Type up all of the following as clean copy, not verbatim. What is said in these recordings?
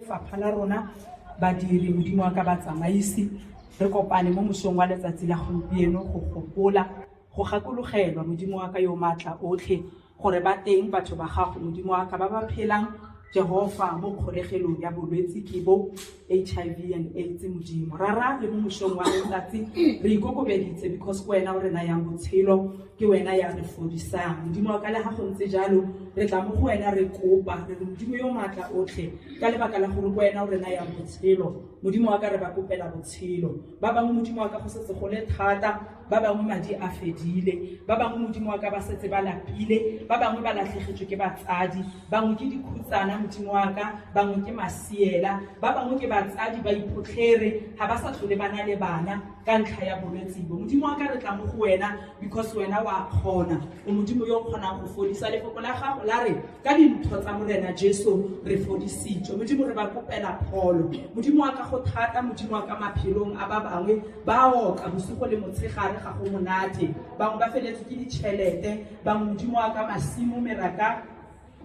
Lefapha la rona, badiri, Modimo wa ka, batsamaisi, re kopane mo mosong wa letsatsi la gompieno go gopola, go gakologelwa, Modimo wa ka yo maatla otlhe, gore ba teng batho ba gago, Modimo wa ka, ba ba phelang, Jehofa, mo kgolegelong ya bolwetse ke bo HIV and AIDS. Modimo Rara, le mo mosong wa letsatsi re ikokobeditse because ke wena o re nayang botshelo, ke wena ya re fodisang, Modimo wa ka. Le ga go ntse jalo, re tla mo go wena, re kopa, re re, Modimo yo maatla otlhe, ka lebaka la gore ke wena o re nayang botshelo, Modimo wa ka, re ba kopela botshelo. Ba bangwe, Modimo wa ka, go setse go le thata. Ba bangwe madi a fedile. Ba bangwe, Modimo wa ka, ba setse ba lapile. Ba bangwe ba latlhegetswe ke batsadi. Bangwe ke dikhutsana, Modimo wa ka. Bangwe ke masiela. Ba bangwe ke batsadi ba iphotlhere, ga ba sa tlhole ba na le bana ka ntlha ya bolwetse bo. Modimo wa ka, re tla mo go wena because wena wa kgona, o Modimo yo o kgonang go fodisa. Lefoko la gago la re ka dintho tsa Morena Jesu re fodisitswe. Modimo, re ba kopela pholo. Modimo wa ka, go thata, Modimo wa ka, maphelong a ba bangwe. Ba oka bosigo le motshegare, ga go monate. Bangwe ba feletswe ke ditšhelete. Bangwe, Modimo wa ka, masimo, meraka,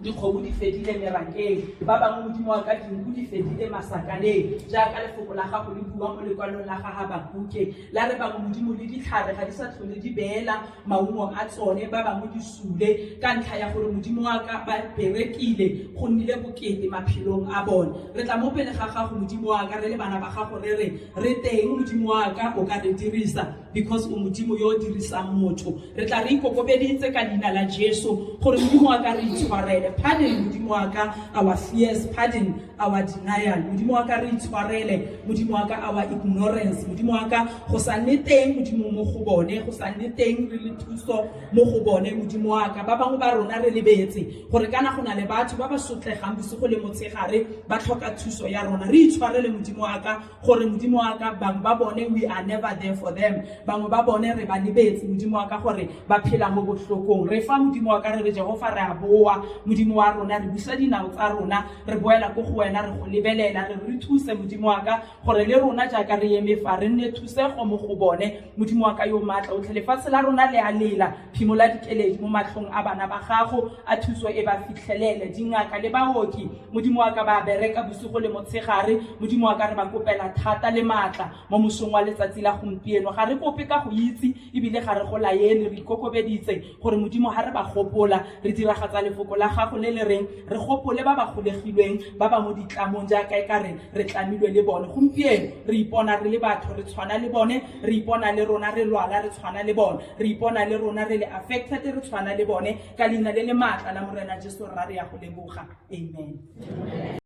dikgomo di fedile merakeng. Ba bangwe, Modimo wa ka, dinku di fedile masakaneng, jaaka lefoko la gago le bua mo lekwalong la ga Habakuke la re bangwe, Modimo, le ditlhare ga di sa tlhole di beela maungo a tsone. Ba bangwe di sule ka ntlha ya gore, Modimo wa ka, ba berekile, go nnile bokete maphelong a bone. Re tla mo pele ga gago, Modimo wa ka, re le bana ba gago, re re re teng, Modimo wa ka, o ka re dirisa because o Modimo yo o dirisang motho. Re tla re ikokobeditse ka leina la Jesu gore, Modimo wa ka, re itshwarele. Pardon, Modimo wa ka, our fears. Pardon our denial. Modimo wa ka, re itshwarele, Modimo wa ka, our ignorance. Modimo wa ka, go sa nne teng, Modimo, mo go bone, go sa nne teng re le thuso mo go bone. Modimo wa ka, ba bangwe ba rona re lebetse gore kana go na le batho ba ba sotlegang bosigo le motshegare, ba tlhoka thuso ya rona. Re itshwarele, Modimo wa ka, gore, Modimo wa ka, bangwe ba bone we are never there for them. Bangwe ba bone re ba lebetse, Modimo wa ka, gore ba phela mo botlhokong. Re fa, Modimo wa ka, re re, Jehova, re a boa, Modimo wa rona, re busa dinao tsa rona, re boela ko go wena, re go lebelela, re re thuse, Modimo wa ka, gore le rona jaaka re eme fa re nne thusego mo go bone. Modimo wa ka yo maatla otlhe, lefatshe la rona le a lela. Phimola dikeledi mo matlhong a bana ba gago, a thuso e ba fitlhelele. Dingaka le baoki, Modimo wa ka, ba bereka bosigo le motshegare. Modimo wa ka, re ba kopela thata le maatla mo mosong wa letsatsi la gompieno. Ga re kope ka go itse ebile ga re go laele. Re ikokobeditse gore, Modimo, ga re ba gopola, re diragatsa lefoko la gago le le reng re gopole ba ba golegilweng, ba ba mo ditlamong, jaaka e ka re re tlamilwe le bone. Gompieno re ipona re le batho, re tshwana le bone. Re ipona le rona re lwala, re tshwana le bone. Re ipona le rona re le affected, re tshwana le bone. Ka leina le le maatla la Morena Jesu, rra, re ya go leboga. Amen.